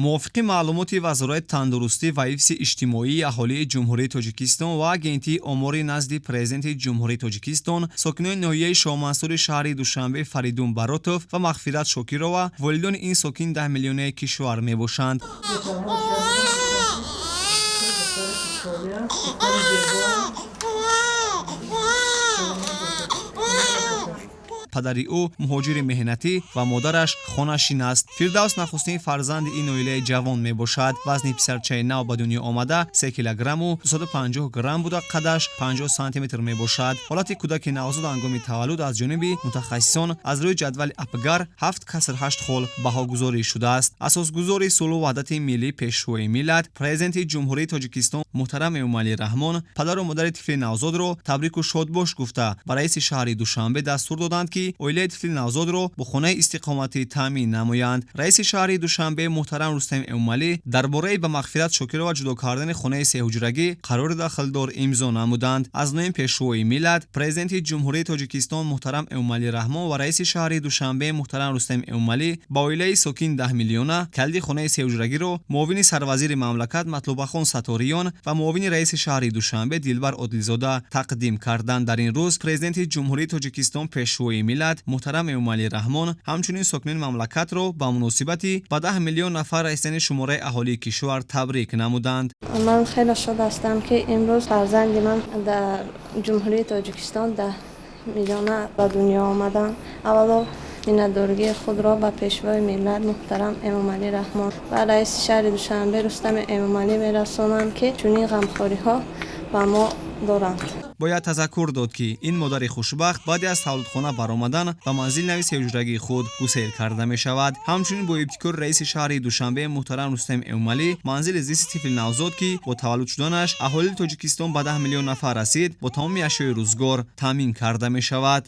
Мувофиқи маълумоти Вазорати тандурустӣ ва ҳифзи иҷтимоии аҳолии Ҷумҳурии Тоҷикистон ва Агентии омори назди Президенти Ҷумҳурии Тоҷикистон, сокинони ноҳияи Шоҳмансури шаҳри Душанбе Фаридун Баротов ва Мағфират Шокирова волидони ин сокини 10 миллионаи кишвар мебошанд. Падари ӯ муҳоҷири меҳнатӣ ва модараш хонашин аст. Фирдавс нахустин фарзанди ин оилаи ҷавон мебошад. Вазни писарчаи нав ба дунё омада 3 килограмму 250 грамм буда, қадаш 50 сантиметр мебошад. Ҳолати кӯдаки навзод ҳангоми таваллуд аз ҷониби мутахассисон аз рӯи ҷадвали Апгар 7,8 хол баҳогузорӣ шудааст. Асосгузори сулҳу ваҳдати миллӣ, Пешвои миллат, Президенти Ҷумҳурии Тоҷикистон муҳтарам Эмомалӣ Раҳмон падару модари тифли навзодро табрику шодбош гуфта, ба раиси шаҳри Душанбе дастур доданд, ки оилаи тифли навзодро бо хонаи истиқоматӣ таъмин намоянд. Раиси шаҳри Душанбе муҳтарам Рустам Эмомалӣ дар бораи ба Мағфират Шокирова ҷудо кардани хонаи сеҳуҷрагӣ қарори дахлдор имзо намуданд. Аз номи Пешвои миллат, Президенти Ҷумҳурии Тоҷикистон муҳтарам Эмомалӣ Раҳмон ва раиси шаҳри Душанбе муҳтарам Рустам Эмомалӣ ба оилаи сокин 10 миллиона калиди хонаи сеҳуҷрагиро муовини сарвазири мамлакат Матлубахон Сатториён ва муовини раиси шаҳри Душанбе Дилбар Одилзода тақдим карданд. Дар ин рӯз Президенти Ҷумҳурии Тоҷикистон, Пешвои миллат муҳтарам Эмомалӣ Раҳмон ҳамчунин сокинони мамлакатро ба муносибати ба 10 миллион нафар расидани шумораи аҳолии кишвар табрик намуданд. Ман хеле шод ҳастам, ки имрӯз фарзанди ман дар Ҷумҳурии Тоҷикистон 10 миллиона ба дунё омаданд. Аввало миннатдоригии худро ба Пешвои миллат муҳтарам Эмомалӣ Раҳмон ва раиси шаҳри Душанбе Рустами Эмомалӣ мерасонам, ки чунин ғамхориҳо ба мо доранд. Бояд тазаккур дод, ки ин модари хушбахт баъди аз таваллудхона баромадан ба манзили нави сеҳуҷрагии худ гусел карда мешавад. Ҳамчунин бо ибтикори раиси шаҳри Душанбе муҳтарам Рустам Эмомалӣ манзили зисти тифли навзод, ки бо таваллуд шуданаш аҳолии Тоҷикистон ба 10 миллион нафар расид, бо тамоми ашёи рӯзгор таъмин карда мешавад.